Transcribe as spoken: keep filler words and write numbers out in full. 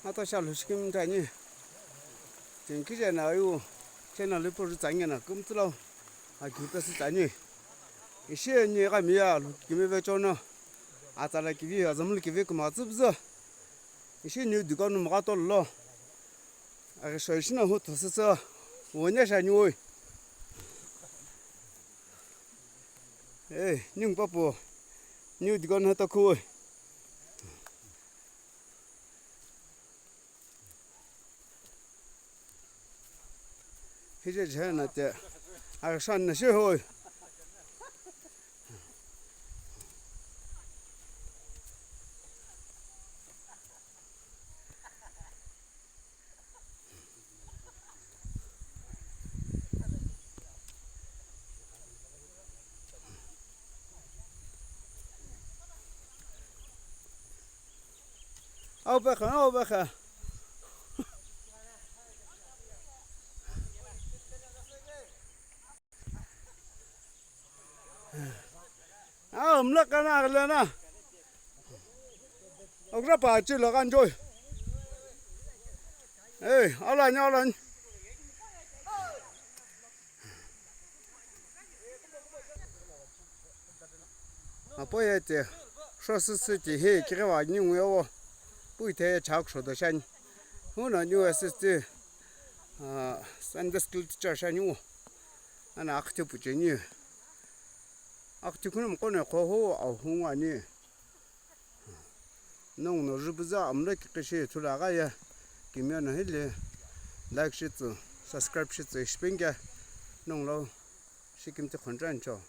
Ata sha lo shikimtani. Thank you jana ayu. Channel ipu ri tsangi na kumtsulo. Aki pesü tsani. Ishi ni gami ya lo kimi ve chono. Atala kivi azamul kivi kuma tsubzu. Ishi ni dukan mu gato lo. Agisho ishi na hu thosüsü. Wone shani oi. Ei, ningu papu. Ni dukan hata khu oi. Hije jhe na te. Agisho na shi hoi. Au pekha, au pekha. Ah, mla kana agla na. Okra pa chi lo kan joi. Ei, alani, alani. Apo ye te, sho süsü ti hi kighiva ningu yo. Pui te chak sho do shani. Huna ni U S S T, ah, Sunday school teacher shani wo. Ana akhti pucheni. Akhti khunu mkone kho ho au hungani. Nongu no jubuza amlo kiqishi thulagha ye. Kimyo no hili like shitsü, subscribe shitsü shipenge. Nongu lo shikimti khonjan cho.